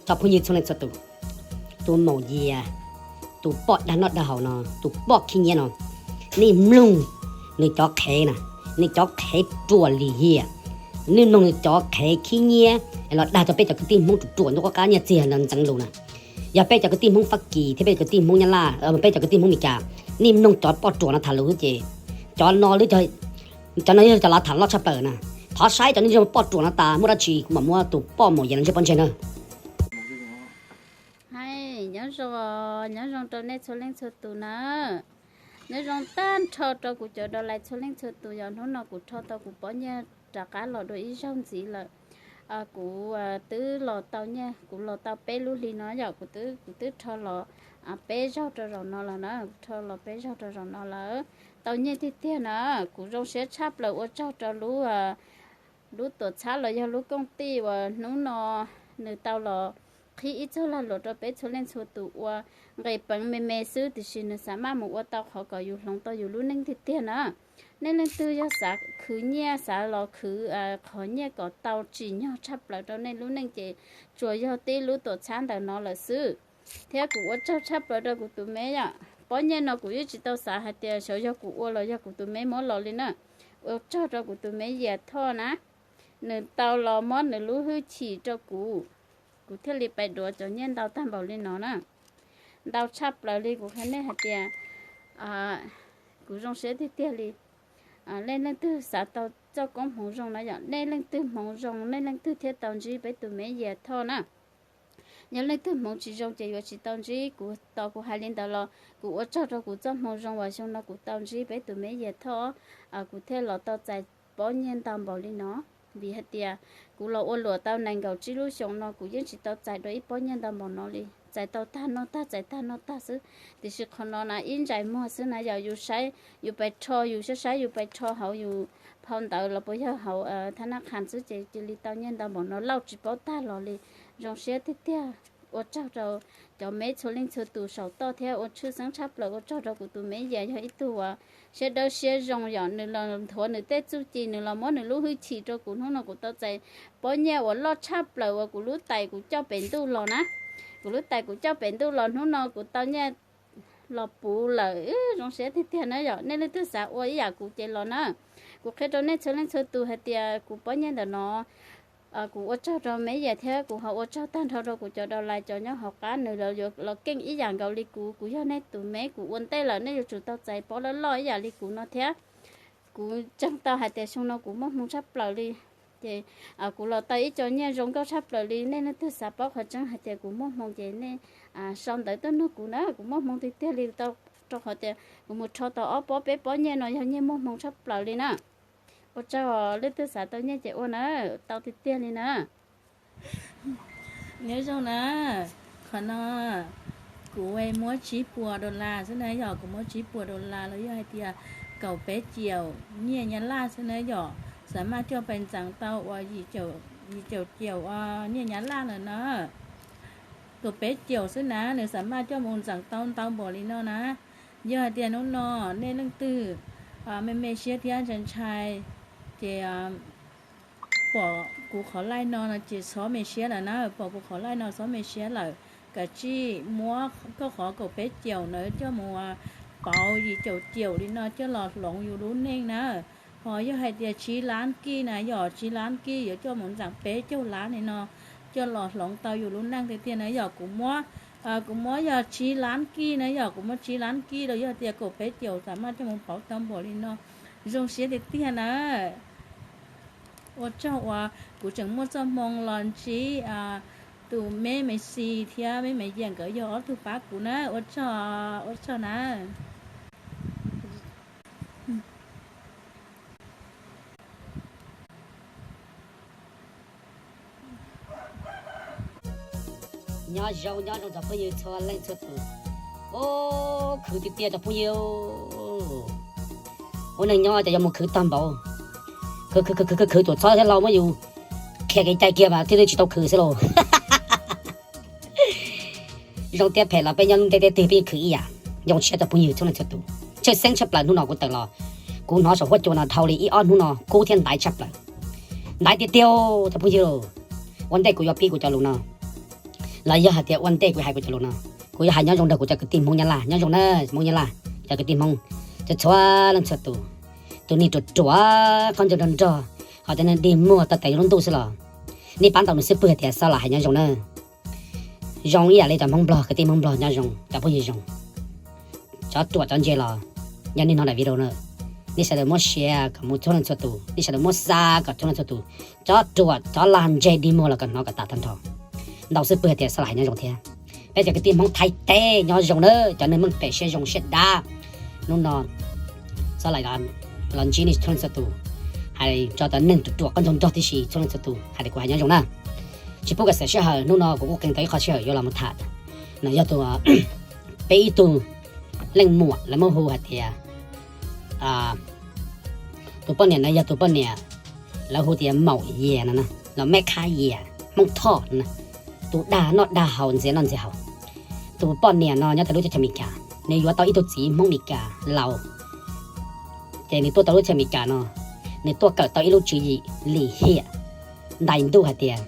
Tsoom phooj ywg txhua leej txhua tus, tus maum Yias, tus poj dag noj dag haus no, tus poj khib nyiab no, nej mloog nws cov qhev na, nws cov qhev ruam lim hiam. Nej mloog nws cov qhev khib nyiab los dag rau peb cov kwv tij Hmoob ruam ruam ntuj qab qab nyiaj txiag ntxeev lus na. Yog peb cov kwv tij Hmoob Fab Kis thiab peb cov kwv tij Hmoob Nyab Laj, peb cov kwv tij Hmoob Meskas, nej mloog cov poj ruam no tham lus ces cov no, cov no yog cov lav tham loj tshaj plaws na. Thov saib cov neeg poj ruam no tas muaj dab tsi kuv mam muab tus poj maum Yias no ntsej pob ntseg na. Hais nyob zoo, nyob zoo rau nej txhua leej txhua tus na. Nyob zoo tag nrho rau kuv cov downline txhua leej txhua tus, yog hnub no kuv rho tau kuv pob nyiaj rov qab los dua ib zaug ntxiv lawm. Kuv twb los tau nyiaj, kuv los tau peb lub hli no yom, kuv twb rho los peb zaug rau zaum no lawm na, rho los peb zaug rau zaum no lawm. Tau nyiaj tiag tiag na, kuv zoo siab tshaj plaws ua tsaug rau lub lub tuam txhab los yog lub kooj tij uas hnub no nws tau los qhib ib txog lag luam rau peb txhua leej txhua tus ua nqe peev me me xwb, tiam sis nws xav maj mus ua tau qhov kom yus hloov tau yus lub neej tiag tiag na. Nej leej twg yog xav khwv nyiaj, xav los khwv qhov nyiaj kom tau tsim nyog tshaj plaws rau nej lub neej ces tsuas yog tib lub tuam txhab ntawm no lawm xwb. Thiab kuv ua tsaug tshaj plaws rau kuv tus me yom, pob nyiaj no kuv yeej tsis tau xav hais tias xyov yog kuv ua los yog kuv tus me muab los li na. Ua tsaug rau kuv tus me Yias Thoj na, nws tau los muab nws lub hwj chim rau kuv, kuv thiaj li pais duav cov nyiaj ntau tag npaum li no na. Ntau tshaj plaws li, kuv qhia nej hais tias kuv zoo siab tiag tiag li. Nej leej twg xav tau txoj koob hmoov zoo na yom, nej leej twg hmoov zoo nej leej twg thiaj tau ntsib peb tus me Yias Thoj na. Yog leej twg hmoov tsis zoo ces yuav tsis tau ntsib. Kuv tos kuv hais li ntawd los kuv ua tsaug rau kuv txoj hmoo zoo uas xyoo no kuv tau ntsib peb tus me Yias Thoj, kuv thiaj los tau txais pob nyiaj ntau npaum li no. Vim hais tias kuv los ua luam tau nees nkaum tsib lub xyoos no kuv yeej tsis tau txais dua ib pob nyiaj ntau npaum no li, txais tau tag noj tag, txais tag noj tag xwb. Tiam sis qhov no na ib ntsais muag xwb na, yog yus saib yus pais rho, yus saib saib yus pais rho hauv yus phau ntawv los puas yog hauv thab nab qhas xwb ces cia li tau nyiaj ntau npaum no lauj tsis paub tag los li. Zoo siab tiag tiag, ua tsaug rau cov me txhua leej txhua tus saum toj thiab ua tshwj xeeb tshaj plaws ua tsaug rau kuv tus me Yias, yog ib tug uas siab dawb siab zoo yom, nws los nthuav nws tej txuj ci, nws los muab nws lub hwj chim rau kuv, hnub no kuv tau txais pob nyiaj uas loj tshaj plaws uas kuv lub tais kuv coj pem ntuj los na. Kuv lub tais kuv coj pem ntuj los, hnub no kuv tau nyiaj los puv lawm, zoo siab tiag tiag na yom. Nej leej twg xav ua ib yam kuv ces los na. Kuv qhia rau nej txhua leej txhua tus hais tias kuv pob nyiaj ntawm no kuv ua tsaug rau me Yias thiab kuv ho ua tsaug tag nrho rau kuv cov downline cov nyob hauv qab, nws los keej ib yam nkaus li kuv. Kuv yog nej tus me, kuv ua ntej lawm, nej yuav tsum tau txais pob loj loj ib yam li kuv no thiab. Kuv ntseeg tau hais tias xyoo no kuv muaj hmoo tshaj plaws li, ces kuv los tau ib co nyiaj zoo nkauj tshaj plaws li. Nej leej twg xav paub qhov tseeb hais tias kuv muaj hmoo ces nej sau ntawv tuaj nug kuv na, kuv muaj hmoo tiag tiag li, rau qhov tias kuv mus rho tau ob pob peb pob nyiaj no yog nyiaj muaj hmoo tshaj plaws li na. Ua tsaug, leej twg xav tau nyiaj ces ua na, tau tiag tiag li na. Nyob zoo na, qhov no kuv muab tsib puas dollar xwb na yom, kuv muab tsib puas dollar los yog hais tias kaum peb ciaum nyiaj Nyab Laj xwb na yom, xav maj coj pais ntxeev tau ua yim caum ciaum nyiaj Nyab Laj lawm na. Kaum peb ciaum xwb na, nws xav maj coj mus ntxeev tau ntau npaum li no na. Yog hais tias hnub no nej leej twg me me siab thiab ntshai ntshai ces pom kuv qhov live no no ces txhob me siab lawm na, pom kuv qhov live no txhob me siab lawm. Kav tsij muab koj qhov kaum peb ciaum ntawd coj mus pauv yim caum ciaum li no coj los hloov yus lub neej na. Ho yog hais tias tsib lab kij na yom, tsib lab kij yuav coj mus ntxeev peb caug lab li no coj los hloov tau yus lub neej tiag tiag na yom. Kuv muab, kuv muab yog tsib lab kij na yom, kuv muab tsib lab kij los yog tias kaum peb ciaum xav maj coj mus pauv tau npaum li no, zoo siab tiag tiag na. Ua tsaug uas kuv tseem muaj txoj hmoo los ntsib tus me Maiv Xis thiab me Maiv Yias nkawd yog ob tug pab kuv na, ua tsaug, ua tsaug na. Nyob zoo, nyob zoo cov phooj ywg txhua leej txhua tus. Ub, khwv tiag tiag cov phooj ywg. Ua neeg nyob ces yuav mus khwv tag npaum. Khwv khwv khwv khwv khwv tuam txob thiab los muab yus qhia kev cai kiag mas thiaj li tsis tau khwv xwb lauj. Zoo thiab phem los peb nyob lub ntiaj teb twg peb yeej khwv ib yam. Zoo siab cov phooj ywg txhua leej txhua tus. Tshwj xeeb tshaj plaws hnub no kuv tawm los, kuv hnov saum huab cua no dhau li ib ob hnub no kub thiab ntaiv tshaj plaws. Ntaiv tiag tiag cov phooj ywg. Ua ntej kuv yuav pib kuv cov lus no, Los yog hais tias ua ntej kuv hais kuv cov lus no, kuv yuav hais nyob zoo nrog kuv cov kwv tij Hmoob Nyab Laj, nyob zoo na Hmoob Nyab Laj, cov kwv tij Hmoob, cov txhua leej txhua tus, tus neeg ruam ruam, qhov ntsej nrog nrog, ho cov neeg dig muag tau tes lub ntuj xwb los, nej pab ntaus nws xwb pwg tias Xab Lais hais nyob zoo na. Zoo ib yam li cov Hmoob Nplog, kwv tij Hmoob Nplog nyob zoo, cov phooj ywg zoo. Cov ruam cov ntse los, yog nej hnov daim video no, nej sawv daws muab share kom mus txhua leej txhua tus, nej sawv daws muab xa kom txhua leej txhua tus. Cov ruam cov lag ntseg dig muag los kom hnov kom tas tag nrho. Ntaus xwb pwg tias Xab Lais hais nyob zoo thiab. Peb cov kwv tij Hmoob Thaib teb nyob zoo na, cov neeg meej pem siab zoo siab dav. Hnub no Xab Lais los ntsib nej txhua leej txhua tus, hais tso cov neeg ruam ruam qhov ntsej nrog tib si txhua leej txhua tus hais tias kuv hais nyob zoo na. Tsis pub kom xav sij hawm, hnub no kuv kuj qee tau ib qho sij hawm yuav los mus tham no yog tus, peb ib tug leej muam lawv muab hu hais tias, tus poj niam no yog tus poj niam lawv hu tias Maum Yias no, los Meb Khab Yias Hmoob Thoj no, tus dag noj dag haus ntxias noj ntxias haus. Tus poj niam no nyob tau lub teb chaws Amelikas, nws yuav tau ib tug txiv Hmoob Amelikas laus, ces nws tuaj tau lub teb chaws Amelikas no, nws tuaj kawm tau ib lub tswv yim lim hiam ntais ntuj hais tias,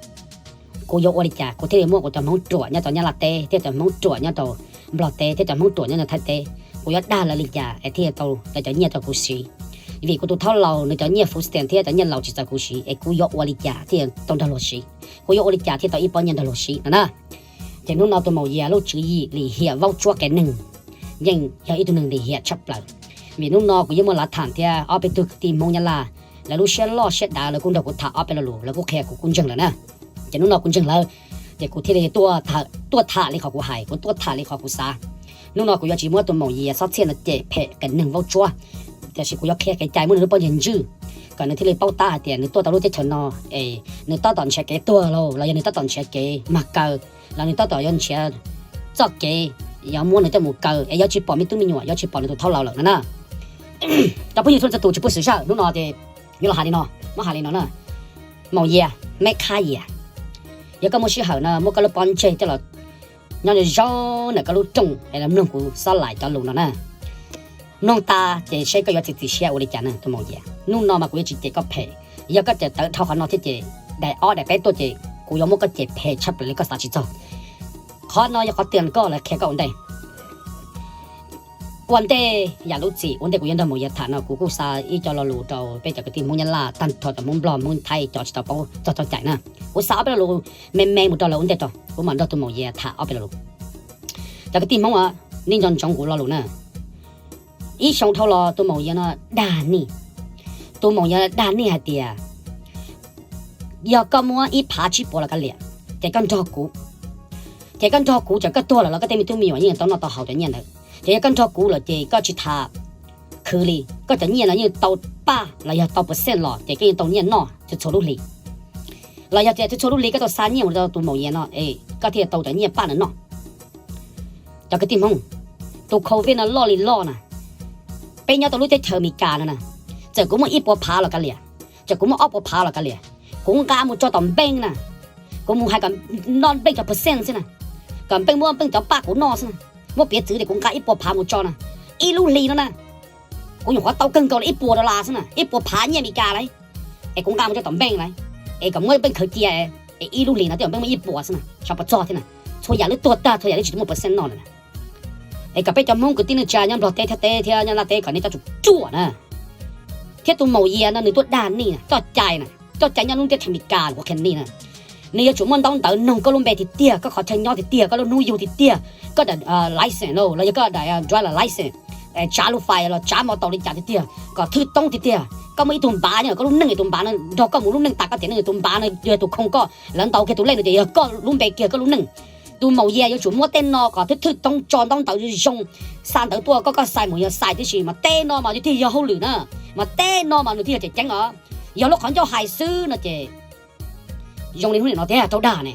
kuv yuav ua li cas kuv thiaj li muab kuv cov Hmoob ruam nyob rau Nyab Laj teb thiab cov Hmoob ruam nyob rau Nplog teb thiab cov Hmoob ruam nyob rau Thaib teb, kuv yuav dag lawv li cas es thiaj tau lawv cov nyiaj rau kuv siv? Vim kuv tus thaub laus nws cov nyiaj food stamp thiab cov nyiaj laus tsis txaus kuv siv es kuv yuav ua li cas thiaj tau nrog luag siv? Kuv yuav ua li cas thiaj tau ib pob nyiaj nrog luag siv no na? Ces hnub no tus Maum Yias lub tswv yim lim hiam vaub tsuab kev neeg yeej yog ib tug neeg lim hiam tshaj plaws. Vim hnub no kuv yeej muaj lav tham thiab ob peb tug kwv tij Hmoob Nyab Laj, lawv lub siab loj siab dav lawv kuj nrog kuv tham ob peb lo lus, lawv kuj qhia kuv kuj ntseeg lawm na. Ces hnub no kuv ntseeg lawv, ces kuv thiaj li tuaj tham li qhov kuv hais, kuv tuaj tham li qhov kuv xav. Hnub no kuv yuav tsis muab tus Maum Yias xob txhiaj no cem phem kev neeg vaub tsuab, tiam sis kuv yuav qhia kev cai muab nws lub pob ntseg ntswj, kom nws thiaj li paub tab hais tias nws tuaj tau lub teb chaws no es nws tab tom nrhiav kev tuag lauj los yog nws tab tom nrhiav kev mag kaw, los nws tab tom yuav nrhiav txoj kev yuav muab nws coj mus kaw es yuav tsis pom me tub me nyuam, yuav tsis pom nws tus thaub laus lawm no na. Cov phooj ywg txhua leej txhua tus tsis pub xwm sij hawm, hnub no ces yuav los hais li no, muab hais li no na. Maum Yias, Meb Khab Yias, yog koj muaj sij hawm no muab koj lub pob ntseg coj los nyob zoo ntawm koj lub rooj es los mloog kuv Xob Lais cov lus no na. Mloog tas ces seb koj yuav txiav txim siab ua li cas na tus Maum Yias. Hnub no mas kuv yuav tsis cem koj phem, yog koj txawm tawv dhau qhov no thiab ces daim ob daim peb tuaj ces kuv yuav muab koj cem phem tshaj plaws li koj xav tsis txog. Qhov no yog qhov tiag koj lawv qhia koj ua ntej. Ua ntej yam lub txim ua ntej kuv yuav nrog Maum Yias tham no kuv kuj xa ib co lo lus rau peb cov kwv tij Hmoob Nyab Laj tag nrho cov Hmoob Nplog Hmoob Thaib cov tsis tau paub txog txoj cai na. Kuv xa ob peb lo lus me me mus rau lawv ua ntej tso, kuv mam nrog tus Maum Yias tham ob peb lo lus. Cov kwv tij Hmoob, nej nco ntsoov kuv lo lus na. Ib xyoo dhau los tus Maum Yias no dag nej, tus Maum Yias dag nej hais tias yog koj muab ib phav tsib puas los kav liam, ces koj nrog kuv, ces koj nrog kuv ces koj tuag lawm los koj tej me tub me nyuam yeej tau noj tau haus cov nyiaj ntawd. Ces yog koj nrog kuv lawm ces koj tsis tham khwv li, koj cov nyiaj no yeej tau paj los yog tau percent los ces koj yeej tau nyiaj noj txhua txhua lub hlis. Los yog tias txhua txhua lub hlis koj tau xa nyiaj mus rau tus Maum Yias no es koj thiaj tau cov nyiaj paj no noj. Cov kwv tij Hmoob, tus covid no loj li loj na, peb nyob tau lub teb chaws Amelikas no na, txawm kuv muaj ib puas phav los kav liam, txawm kuv muaj ob puas phav los kav liam, kuv nqa mus tso tom npeej na, kuv mus hais kom noj npeej cov percent xwb na, kom npeej muab npeej cov paj kuv noj xwb na. Muab piav txwv tias kuv nqa ib puas phav mus tso na, ib lub hlis no na, kuv nyuam qhuav tau kawg nkaus li ib puas dollar xwb na, ib puas phav nyiaj Amelikas lauj, es kuv nqa mus tso tom npeej lauj, es kom muab npeej khaws cia, es ib lub hlis no twb muaj npeej muaj ib puas xwb na, tshav puas txog thiab na. Txhua yam lub tuag tag, txhua yam lub tsis tau muaj percent noj lawm na. Es kom peb cov Hmoob kwv tij neej tsa nyob Nplog teb, Thaib teb thiab nyob Nyab Laj teb kom nej txhob tsum ruam na. Thiab tus Maum Yias no nws tuaj dag nej coj cai na, coj cai nyob lub teb chaws Amelikas kuv qhia nej na. Nws yuav tsum muaj ntaub ntawv noog koj lub npe tiag tiag, koj qhov chaw nyob tiag tiag, koj lub hnub yug tiag tiag, koj daim license los los yog koj daim driver license, tsav lub fais los tsav mo tau li cas tiag tiag, kom thwj toob tiag tiag. Koj muaj ib tug npav nyob koj lub neej, tus npav no nrog koj mus lub neej tas koj tiam neej, tus npav no yog tus khoo koj, lawv ntaus kiag tus lej no ces yog koj lub npe kiag koj lub neej. Tus Maum Yias yuav tsum muab tej no kom thwj thwj toob, tso ntaub ntawv zoo, xa ntawv tuaj, koj koj xais mus yog xais tib si, mas tej no mas nws thiaj yog hauj lwm na, mas tej no mas nws thiaj yog tseem ceeb os. Yog lub qhov ncauj hais xwb no ces zoo li hnub niam no thiab raug dag ne.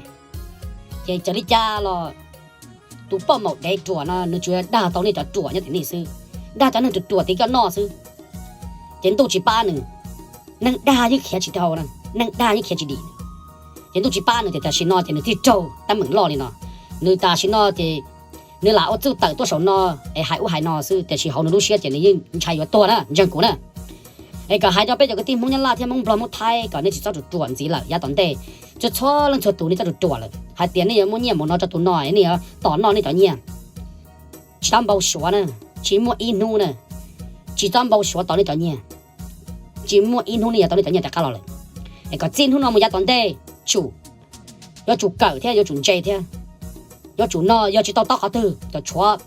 Ces txawm li cas los tus poj maum dev ruam no nws tsuas dag tau nej cov ruam nyob tim nej xwb, dag cov neeg ruam ruam tim koj noj xwb. Ces ntuj tsis pab nws, neeg dag yeej khiav tsis tau na, neeg dag yeej khiav tsis dim. Ces ntuj tsis pab nws ces tam sim no ces nws thiaj raug teeb meem loj li no. Nws tam sim no ces nws lam ua txuj tawm tuaj saum no es hais ub hais no xwb, tiam sis hauv nws lub siab ces nws yeej ntshai yuav tuag na, ntseeg kuv na. Es kom hais rau peb cov kwv tij Hmoob Nyab Laj thiab Hmoob Nplog Hmoob Thaib kom nej tsis txhob ruam ruam ntxiv lawm yav tom ntej. Txhua txhua leej txhua tus nej txhob ruam ruam lawm hais tias nej yuav muab nyiaj mus no rau tus no es nej yuav tos noj nej cov nyiaj. Tsis txhob npau suav na, tsis muaj ib hnub na, tsis txhob npau suav tos nej cov nyiaj. Tsis muaj ib hnub nej yuav tau nej cov nyiaj rov qab los lawm. Es kom txij hnub no mus yav tom ntej tsum, yuav tsum kawm thiab yuav tsum ntse thiab. Yuav tsum no yog tsis tau taub qhov twg cov tshuav,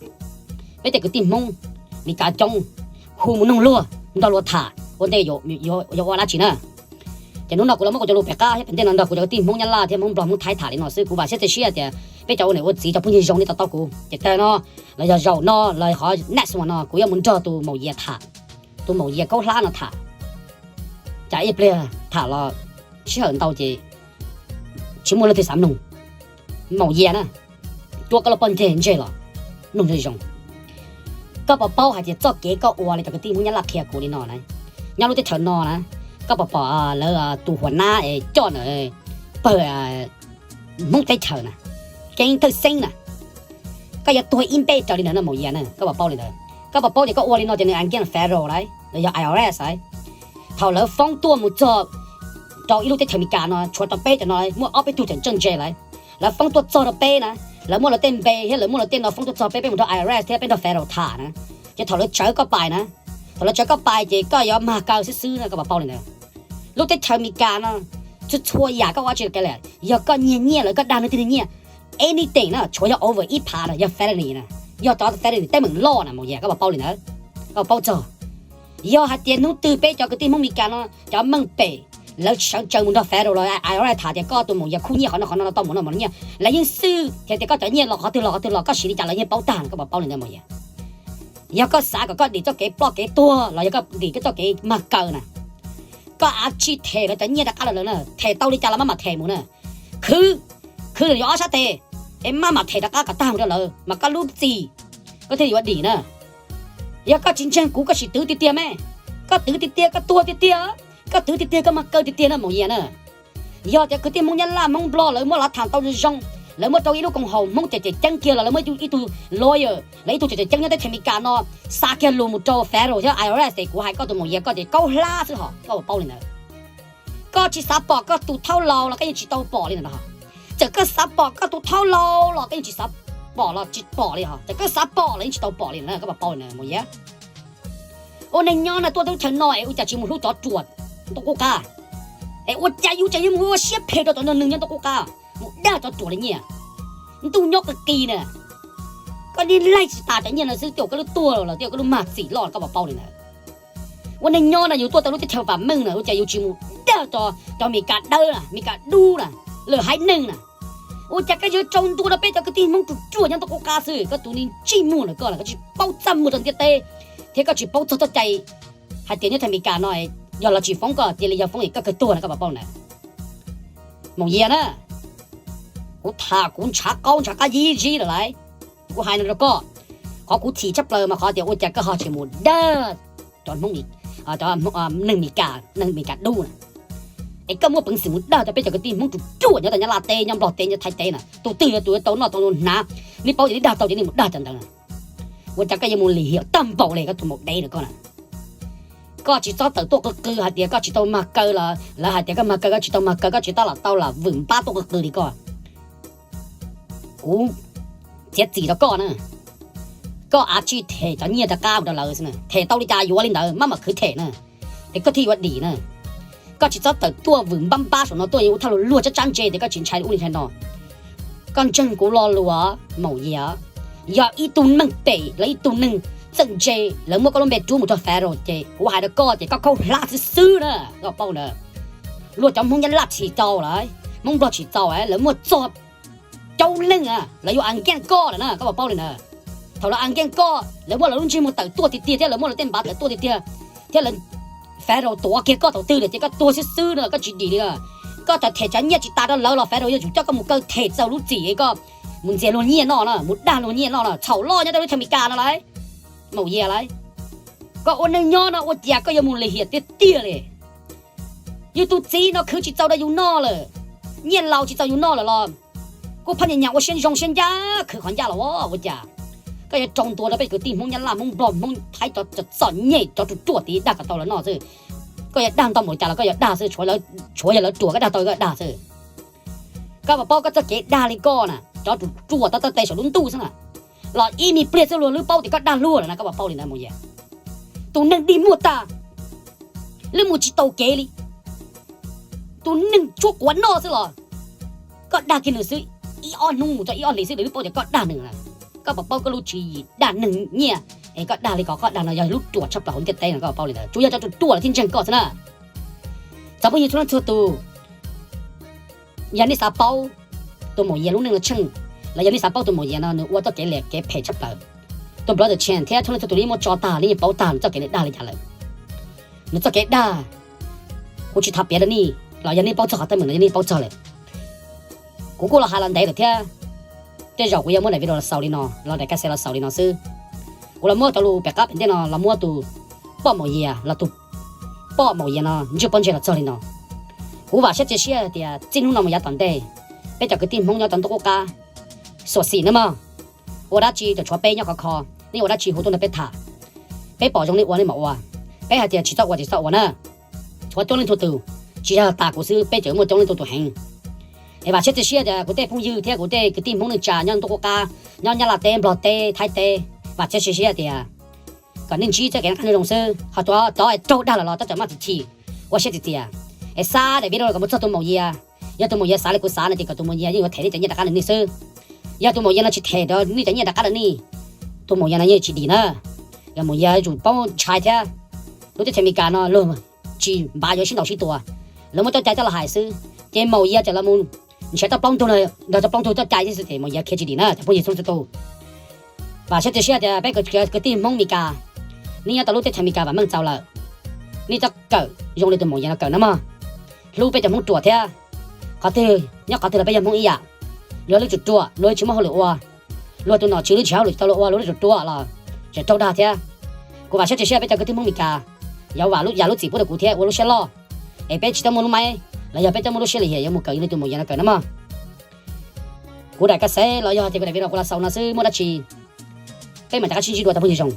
peb tej kwv tij Hmoob Meskas coob, hu mus nug luag, nrog luag tham ua ntej yuav ua dab tsi na. Ces hnub no kuv los muab kuv cov lus pem qab thiab pem ntej no nrog kuv cov kwv tij Hmoob Nyab Laj thiab Hmoob Nplog Hmoob Thaib tham li no xwb. Kuv vam siab tua siab tias peb cov ua niam ua txiv cov phooj ywg zoo nej to taub kuv. Ces tag no los yog zaum no los qhov next one no kuv yuav mus nrog tus maum Yias tham, tus maum Yias Kaub Hlab no tham. Cas ib pliag tham los sij hawm ntau ces tsis muaj leej twg xav mloog. Maum Yias na, tuaj koj lub pob ntseg ntseg los mloog zoo zoo. Koj puas paub hais tias txoj kev koj ua li cov kwv tij Hmoob Nyab Laj qhia kuv li no na, nyob lub teb chaws no na, koj puas pom lawv tus huas nab es coj na pawg Hmoob teb chaws na, keeb thawj xeeb na, koj yuav tuag ib npeb raws li ntawd no maum Yias na, koj puas paub li ntawd? Koj puas paub tias koj ua li no ces nws against federal lawm los yog I R S lawm? Thaum lawv foob tuaj mus txog rau ib lub teb chaws Amelikas no tshuav rau peb cov no muaj ob peb tug tseem tseem ntse lawm, lawv foob tuaj txog rau peb na, lawv muaj lawv tej npe thiab lawv muaj lawv tej no foob tuaj txog peb, peb mus nrog I R S thiab peb nrog federal tham na. Ces thaum lawv tsawv koj pais na, thaum lawv tsawv koj pais ces koj yuav mag kaw xwb xwb na, koj puas paub li ntawd? Lub teb chaws Amelikas no txhua txhua yam koj ua tsis tau li, yog koj nyiag nyiaj los koj dag leej twg nyiaj, anything na tshuav yog over ib phav na yog felony na, yog cov felony teeb meem loj na maum Yias, koj puas paub li ntawd? Koj puas paub txog? Yog hais tias hnub twg peb cov kwv tij Hmoob Meskas no cov meej pem lawv sawv tsees mus nrog federal los I R S tham tias koj tus maum Yias khuj nyiaj qhov no qhov no tau mus no mus nyiaj, lawv yeej xwb thiab tias koj cov nyiaj los qhov twg los qhov twg los koj siv li cas lawv yeej paub tag na, koj puas paub li ntawd maum Yias? Yog koj xav kom koj dim txoj kev ploj kev tuag los yog koj dim koj txoj kev mag kaw na, koj a tsij them lawv cov nyiaj rov qab los lawm na, them tau li cas los maj mam them mus na. Khwv, khwv yuav ob sab tes, es maj mam them rov qab kom tag mus rau lawv mas koj lub txim koj thiaj yuav dim na. Yog koj tsis ntseeg kuv koj sim twv tiag tiag me, koj twv tiag tiag koj tuag tiag tiag, koj twv tiag tiag koj mag kaw tiag tiag na maum Yias na. Yog tias kwv tij Hmoob Nyab Laj Hmoob Nplog lawv muab los tham tau zoo, lawv muab rau ib lub koom haum Hmoob cem cem ceeb kiag los lawv muab ib tug lawyer los ib tug cem cem ceeb nyob teb chaws Amelikas no xa kiag lus mus rau federal thiab I R S es kuv hais koj tus maum Yias koj ces kaub hlab xwb hos, koj puas paub li ntawd? Koj tsis xav pom koj tus thaub laus los koj yeej tsis tau pom li ntawd. Txawm koj xav pom koj tus thaub laus los koj yeej tsis xav pom los tsis pom li hos, txawm koj xav pom los yeej tsis tau pom li ntawd, koj puas paub li ntawd maum Yias? Ua neeg nyob no tuaj teb chaws no es ua cas tsis mus hlub cov ruam ntuj qub qab? Es ua cas yus tseem yuav mus ua siab phem rau cov neeg nyob ntuj qub qab, mus dag cov ruam li nyiaj? Ntuj nyob qis qis na, koj niag laig tsis tas cov nyiaj no xwb, twb yog koj lub tuag los twb yog koj lub mag txim loj, koj puas paub li ntawd? Ua neeg nyob no yus tuaj tau lub teb chaws vam meej na ua cas yus tsis mus dag cov Meskas dawb na, Meskas dub na, lwm haiv neeg na. Ua cas koj yuav tsaus ntuas rau peb cov kwv tij Hmoob ruam ruam nyob ntuj qub qab xwb? Koj tus neeg ntsej muag na koj, koj tsis paub txaj muag rau ntiaj teb thiab koj tsis paub txog txoj cai hais tias nyob teb chaws Amelikas no yog lawv tsis foob koj cia li yog foob es koj kawg tuag na, koj puas paub na? Maum Yias na, kuv tham kuv ntshav qaub ntshav qab yib zib lawm lauj. Kuv hais no rau koj, qhov kuv chim tshaj plaws mas qhov tias ua cas koj ho tsis mus dag cov Hmoob, cov neeg Meskas, neeg Meskas dub na, es koj muaj peev xwm mus dag cov peb cov kwv tij Hmoob ruam ruam nyob tau Nyab Laj teb, nyob Nplog teb, nyob Thaib teb na, tus twg yog tus tau noj tau hnav, nej paub ces nej dag tau ces nej mus dag cov ntawd na. Ua cas koj yuav mus lim hiam tag npaum li koj tus maum dev na koj na? Koj tsis txhob tawm tuaj qw qw hais tias koj tsis tau mag kaw los lawv hais tias koj mag kaw, koj tsis tau mag kaw, koj tsis tab lam tau lam vwm npab tuaj qw qw li koj. Kuv txiav txim rau koj na, koj a tsij them cov nyiaj rov qab mus rau lawv xwb na, them tau li cas yuav li ntawd, maj mam khwv them na, es koj thiaj yuav dim na. Koj tsis txhob tawm tuaj vwm npab npab saum no tuaj yuav ua thaj luag luag tsab tsab ntse tias koj tsis ntshai ub li ntshai no. Koj ntseeg kuv lo lus, maum Yias, yog ib tug neeg pem los ib tug neeg txawj ntse lawv muab koj lub npe rub mus rau federal ces kuv hais rau koj ces koj khaub hlab xwb xwb na, koj paub ntawd. Luag cov Hmoob Nyab Laj tsis txaus lawm, Hmoob Nplog tsis txaus, lawv muaj txog caub leej lawv yuav against koj lawm na, koj puas paub li ntawd? Thaum lawv against koj lawv muab lawv lub ntsej muag tawm tuaj tiag tiag thiab lawv muab lawv tej npav tawm tuaj tiag tiag, thiab lawv federal tuav kiag koj thaum twg lawm ces koj tuag xwb xwb na, koj tsis dim li. Koj txawm them cov nyiaj tsis tas rau lawv los federal yuav tsum coj koj mus kaw them txaus lub txim es koj mus ntxias luag nyiaj noj na, mus dag luag nyiaj noj na, txhaum loj nyob rau lub teb chaws Amelikas no lauj, maum Yias lauj. Koj ua neej nyob no ua cas koj yuav mus lim hiam tiag tiag li? Yus tus txiv no khwv tsis txaus rau yus noj lawm, nyiaj laus tsis txaus yus noj lawm los kuj phaj nyas nyas ua siab zoo siab ncaj khwv qhov ncaj los ua cas koj yuav rau ntua rau peb kwv tij Hmoob Nyab Laj, Hmoob Nplog, Hmoob Thaib cov txom nyem, cov ruam ruam tid dag kom tau lawv noj xwb. Koj yuav dag ntau npaum cas los koj yuav dag xwb, tshuav yog lawv ruam koj dag tau koj dag xwb. Koj puas paub koj txoj kev dag li koj na, cov ruam ruam tau taw tes saum lub ntuj xwb na, los ib me pliag xwb luag lub paub tias koj dag luag lawm na, koj puas paub li ntawd Maum Yias? Tus neeg dig muag tag, lub mus tsis tau kev li, tus neeg tshuab quav noj xwb los koj dag kiag nws xwb, ib ob hnub mus txog ib ob hlis xwb lawv lub paub tias koj dag nws na. Koj puas paub koj lub tswv yim dag neeg nyiaj es koj dag li ko, koj dag no yog lub ruam tshaj plaws hauv ntiaj teb no, koj puas paub li ntawd? Tsuas yog cov ruam ruam los thiaj ntseeg koj xwb na. Tsoom phooj ywg txhua leej txhua tus, yog nej xav paub tus Maum Yias lub neej lub tsheej, los yog nej xav paub tus Maum Yias no nws ua txoj kev liam kev phem tshaj plaws, tus brother Chen thiab txhua leej txhua tus yeej muab tso tag, nej yeej paub tag nws txoj kev dag li cas lawm. Nws txoj kev dag, kuv tsis tham piav rau nej, los yog nej paub txog qhov teeb meem no yog nej paub txog lawm. Kuv kuj los hais los ntev lawm thiab, tej zaum kuv yuav muab daim video los xaus li no, los daim ka xes los xaus li no xwb. Kuv los muab cov lus pem qab pem ntej no los muab tus poj Maum Yias los tus poj Maum Yias no ntsej pob ntseg los txog li no. Kuv vam siab cia siab tias txij hnub no mus yav tom ntej, peb cov kwv tij Hmoob nyob rau ntuj qub qab, xuam xim nawb mog. Ua dab tsi tseem tshuav peb nyob khov kho, nej ua dab tsi hu tuaj nrog peb tham. Peb pom zoo nej ua nej mam ua, peb hais tias tsis txhob ua ces tsis txhob ua na. Tshuav coob leej txhua tus, tsis yog tas kuv xwb, peb tseem muaj coob leej txhua tus heev. Es vam siab cia siab tias kuv tej phooj ywg thiab kuv tej kwv tij Hmoob neej tsa nyob ntuj qub qab, nyob Nyab Laj teb, Nplog teb, Thaib teb, vam siab cia siab tias kom nej ntsib txoj kev noj qab nyob zoo xwb. Ho cov, cov raug dag lawm los tab txawm maj txim chim, ua siab txias txias, es xa daim video kom mus txog tus Maum Yias. Yog tus Maum Yias xav li kuv xav no ces kom tus Maum Yias yeej yuav them nej cov nyiaj rov qab rau nej xwb. Yog tus Maum Yias no tsis them rau nej cov nyiaj rov qab rau nej, tus Maum Yias no yeej tsis dim na. Yog Maum Yias yuav tsum paub ntshai thiab. Lub teb chaws Amelikas no luag tsis npav yuav sib ntaus sib tua, lawv muab coj cai coj los hais xwb, ces Maum Yias txawm los mus nrhiav txoj plaub ntug no, nrog txoj plaub ntug coj cai xwb ces Maum Yias khiav tsis dim na cov phooj ywg txhua leej txhua tus. Vam siab cia siab tias peb kwv tij Hmoob Amelikas, nej nyob tau lub teb chaws Amelikas vam meej txaus lawm, nej txhob kawm zoo li tus Maum Yias no kawm nawb mog. Hlub peb cov Hmoob ruam thiab. Qhov twg nyob qhov twg los peb yog Hmoob ib yam. Luag lub ruam ruam, luag tsis muaj hauj lwm ua, luag tus nom tswv lub tsis hauj lwm tsis tau luag ua, luag lub ruam ruam los tseem raug dag thiab. Kuv vam siab cia siab peb cov kwv tij Hmoob Amelikas, yog vam yam lub txim pub rau kuv thiab ua lub siab loj, es peb tsis txhob muaj lub maib los yog peb txhob muaj lub siab lim hiam yuav mus kawm li tus Maum Yias no kawm nawb mog. Kuv daim ka xes los yog tias kuv daim video kuv los xaus no xwb, muaj dab tsi peb mam rov qab sib ntsib dua cov phooj ywg zoo.